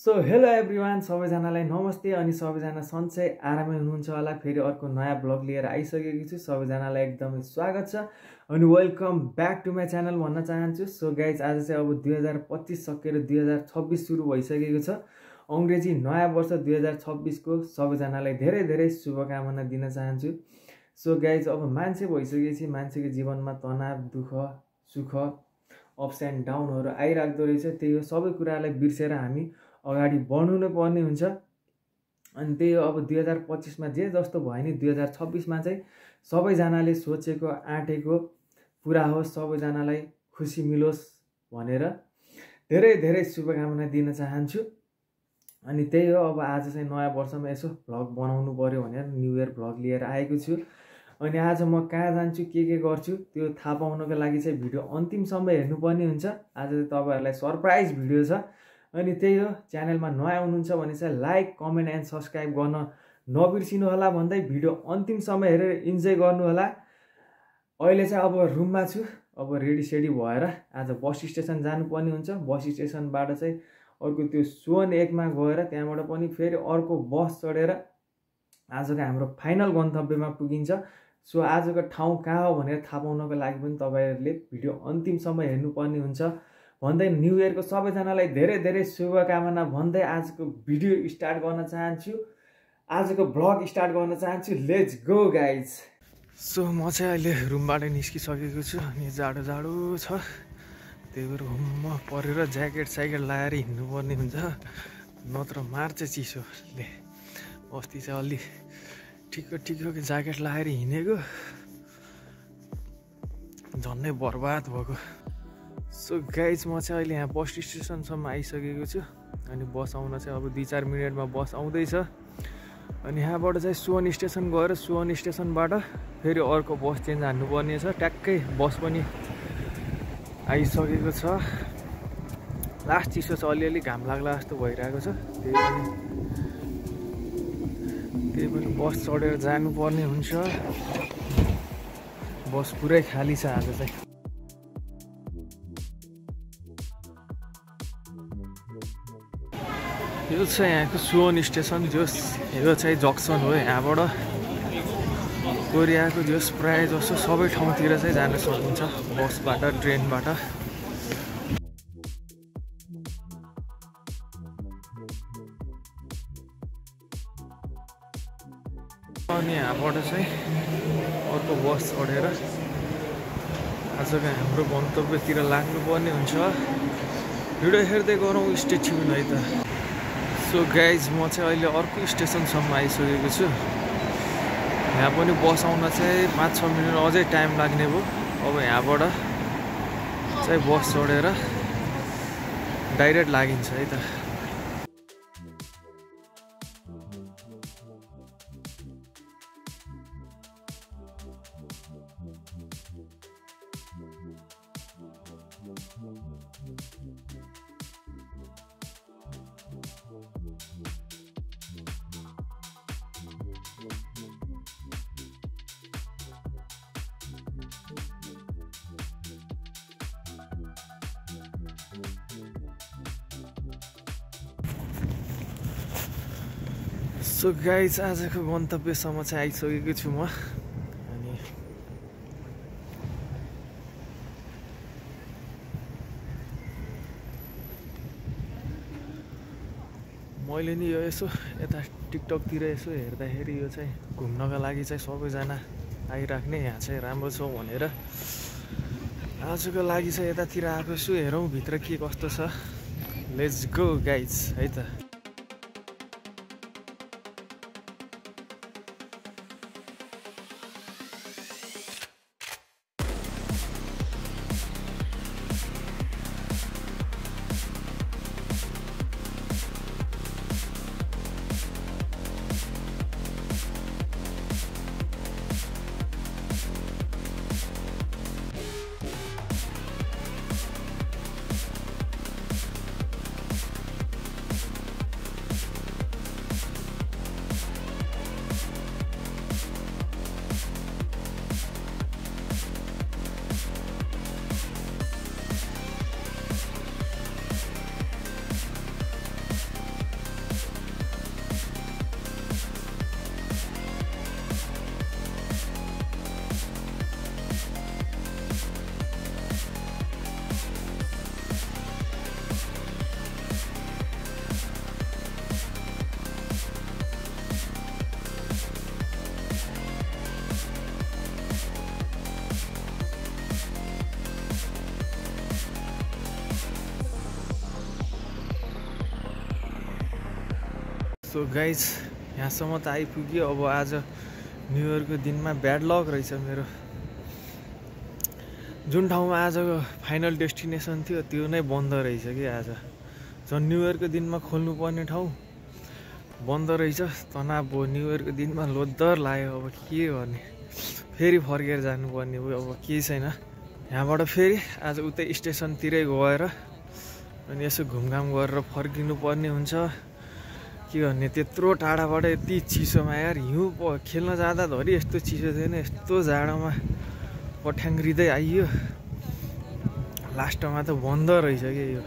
So hello everyone, सबैजनालाई नमस्ते अनि सबैजना सन्चै आरामै हुनुहुन्छ होला। फेरि अर्को नयाँ ब्लग लिएर आइसकेको छु। सबैजनालाई एकदमै स्वागत छ अनि welcome back to my channel भन्न चाहन्छु। सो गाइज, आज चाहिँ अब 2025 सकेर 2026 सुरु भइसकेको छ। अङ्ग्रेजी नयाँ वर्ष 2026 को सबैजनालाई धेरै धेरै शुभकामना दिन चाहन्छु। सो गाइज, अब मान्छे भइसकेपछि मान्छेको जीवनमा तनाव, दुःख, सुख, अप्स एन्ड डाउनहरू आइराख्दो रहेछ। त्यही हो, सबै कुरालाई बिर्सेर हामी अगाडि बढ्नु पर्ने हुन्छ। अनि त्यही हो, अब 2025मा जे जस्तो भयो नि 2026मा चाहिँ सबैजनाले सोचेको आँटेको पुरा होस्, सबैजनालाई खुसी मिलोस् भनेर धेरै धेरै शुभकामना दिन चाहन्छु। अनि त्यही हो, अब आज चाहिँ नयाँ वर्षमा यसो भ्लग बनाउनु पर्यो भनेर न्यु इयर भ्लग लिएर आएको छु। अनि आज म कहाँ जान्छु, के गर्छु, त्यो थाहा पाउनको लागि चाहिँ भिडियो अन्तिमसम्म हेर्नुपर्ने हुन्छ। आज चाहिँ तपाईँहरूलाई सरप्राइज भिडियो छ। अनि त्यही हो, च्यानलमा नयाँ हुनुहुन्छ भने चाहिँ लाइक, कमेन्ट एन्ड सब्सक्राइब गर्न नबिर्सिनु होला भन्दै भिडियो अन्तिमसम्म हेरेर इन्जोय गर्नु होला। अहिले चाहिँ अब रुममा छु, अब रेडी सेडी भएर आज बस स्टेसन जानुपर्ने हुन्छ। बस स्टेसनबाट चाहिँ अर्को त्यो सुवन 1मा गएर त्यहाँबाट पनि फेरि अर्को बस चढेर आजको हाम्रो फाइनल गन्तव्यमा पुगिन्छ। सो आजको ठाउँ कहाँ हो भनेर थाहा पाउनको लागि पनि तपाईँहरूले भिडियो अन्तिमसम्म हेर्नुपर्ने हुन्छ भन्दै न्यु इयरको सबैजनालाई धेरै धेरै शुभकामना भन्दै आजको भिडियो स्टार्ट गर्न चाहन्छु, आजको भ्लग स्टार्ट गर्न चाहन्छु। Let's go guys. सो म चाहिँ अहिले रुमबाट निस्किसकेको छु अनि जाडो छ, त्यही भएर हुम्म परेर ज्याकेट स्याकेट लगाएर हिँड्नुपर्ने हुन्छ, नत्र मार्छ चिसोले। अस्ति चाहिँ अलि ठिक्क ज्याकेट लगाएर हिँडेको झन्नै बर्बाद भएको। सो गाइज, म चाहिँ अहिले यहाँ बस स्टेसनसम्म आइसकेको छु अनि बस आउन चाहिँ अब 2-4 मिनटमा बस आउँदैछ। अनि यहाँबाट चाहिँ सुवन स्टेसन गएर सुवन स्टेसनबाट फेरि अर्को बस चेन्ज हान्नुपर्ने छ। ट्याक्कै बस पनि आइसकेको छ। लास्ट चिसो छ, अलिअलि घाम लाग्ला जस्तो भइरहेको छ। त्यही पनि बस चढेर जानुपर्ने हुन्छ। बस पुरै खाली छ आज चाहिँ। यो चाहिँ यहाँको सुवन स्टेसन, जोस् यो चाहिँ जक्सन हो। यहाँबाट कोरियाको जोस् प्रायः जसो सबै ठाउँतिर चाहिँ जान सकिन्छ बसबाट, ट्रेनबाट। अनि यहाँबाट चाहिँ अर्को बस चढेर आजको हाम्रो गन्तव्यतिर लाग्नुपर्ने हुन्छ। भिडियो हेर्दै गरौँ, स्टे ट्युन है त। सो गाइज, म चाहिँ अहिले अर्को स्टेसनसम्म आइसकेको छु। यहाँ पनि बस आउन चाहिँ 5-6 मिनट अझै टाइम लाग्ने भयो। अब यहाँबाट चाहिँ बस चढेर डाइरेक्ट लागिन्छ है त। सो गाइज, आजको गन्तव्यसम्म चाहिँ आइसकेको छु म। अनि मैले नि यो यसो यता टिकटकतिर यसो हेर्दाखेरि यो चाहिँ घुम्नका लागि चाहिँ सबैजना आइराख्ने, यहाँ चाहिँ राम्रो छ भनेर आजको लागि चाहिँ यतातिर आएको छु। हेरौँ भित्र के कस्तो छ। लेट्स गो गाइज है त। सो गाइज यहाँसम्म त आइपुग्यो। अब आज न्यु इयरको दिनमा ब्याड लक रहेछ मेरो। जुन ठाउँमा आजको फाइनल डेस्टिनेसन थियो त्यो नै बन्द रहेछ कि आज। झन् न्यु इयरको दिनमा खोल्नुपर्ने ठाउँ बन्द रहेछ। तनाव भयो न्यु इयरको दिनमा, लोद्दर लाग्यो। अब के गर्ने, फेरि फर्केर जानुपर्ने भयो। अब केही छैन, यहाँबाट फेरि आज उतै स्टेसनतिरै गएर अनि यसो घुमघाम गरेर फर्किनु पर्ने हुन्छ। के गर्ने, त्यत्रो टाढाबाट यति चिसोमा यार हिउँ खेल्न जाँदा धरि यस्तो चिसो थिएन। यस्तो जाडोमा पठ्याङ्ग्रिँदै आइयो। लास्टमा त बन्द रहेछ कि यो,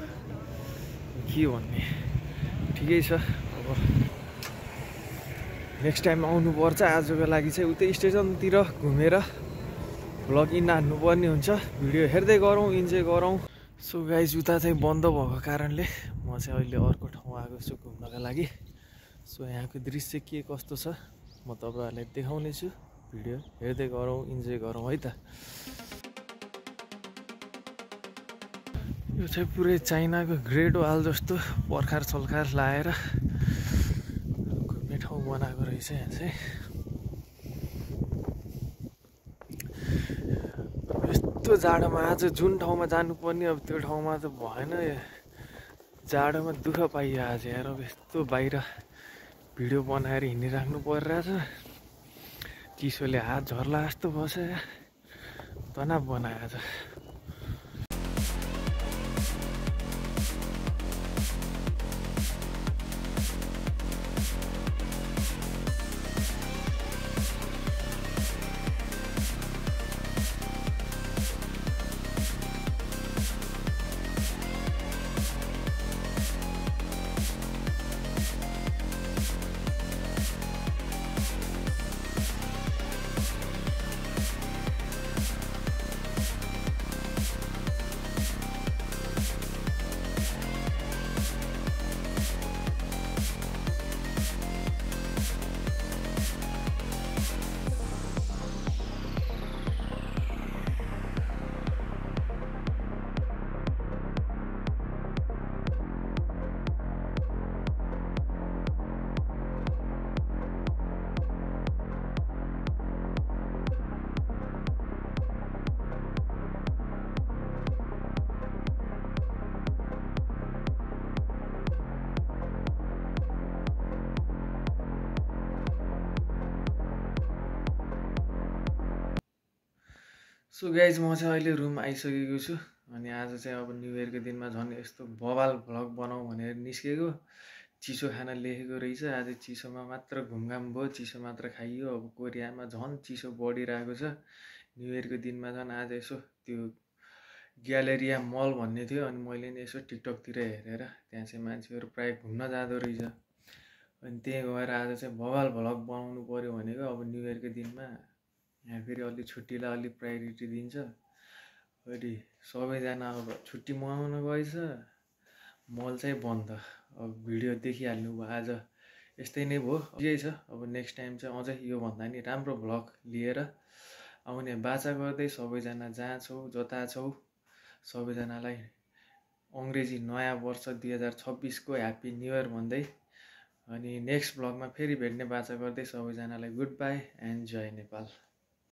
के भन्ने। ठिकै छ, अब नेक्स्ट टाइम आउनुपर्छ। आजको लागि चाहिँ उतै स्टेसनतिर घुमेर भ्लग इन हान्नुपर्ने हुन्छ। भिडियो हेर्दै गरौँ, इन्जोय गरौँ। सो गाइज उता चाहिँ बन्द भएको कारणले म चाहिँ अहिले अर्को ठाउँ आएको छु घुम्नका लागि। सो यहाँको दृश्य के कस्तो छ म तपाईँहरूलाई देखाउने छु। भिडियो हेर्दै गरौँ, इन्जोय गरौँ है त। यो चाहिँ पुरै चाइनाको ग्रेट वाल जस्तो पर्खार सल्खार लाएर घुम्ने ठाउँ बनाएको रहेछ। यहाँ चाहिँ यस्तो जाडोमा आज जुन ठाउँमा जानुपर्ने अब त्यो ठाउँमा त भएन। जाडोमा दुःख पाइयो आज यार। अब यस्तो बाहिर भिडियो बनाएर हिँडिराख्नु परिरहेछ। चिसोले हात झर्ला जस्तो बस्यो यार, तनाव बनायो आज। सो गाइज म चाहिँ अहिले रुम आइसकेको छु। अनि आज चाहिँ अब न्यु इयरको दिनमा झन् यस्तो बवाल भ्लग बनाऊ भनेर निस्केको। चिसो खाना लेखेको रहेछ। आज चिसोमा मात्र घुमघाम भयो, चिसो मात्र खाइयो। अब कोरियामा झन् चिसो बढिरहेको छ। न्यु इयरको दिनमा झन् आज यसो त्यो ग्यालेरिया मल भन्ने थियो, अनि मैले नि यसो टिकटकतिर हेरेर त्यहाँ चाहिँ मान्छेहरू प्रायः घुम्न जाँदो रहेछ। अनि त्यहीँ गएर आज चाहिँ बवाल भ्लग बनाउनु पऱ्यो भनेको। अब न्यु इयरको दिनमा यहाँ फेरि अलि छुट्टीलाई अलिक प्रायोरिटी दिन्छ। फेरि सबैजना अब छुट्टी मनाउन गएछ, मल चाहिँ बन्द। अब भिडियो देखिहाल्नु भयो आज यस्तै नै भयो। ठिकै छ, अब नेक्स्ट टाइम चाहिँ अझै योभन्दा नि राम्रो भ्लग लिएर आउने बाचा गर्दै सबैजना जहाँ छौ जता छौ सबैजनालाई अङ्ग्रेजी नयाँ वर्ष 2026 को ह्याप्पी न्यु इयर भन्दै अनि नेक्स्ट भ्लगमा फेरि भेट्ने बाचा गर्दै सबैजनालाई गुड बाई एन्ड जय नेपाल।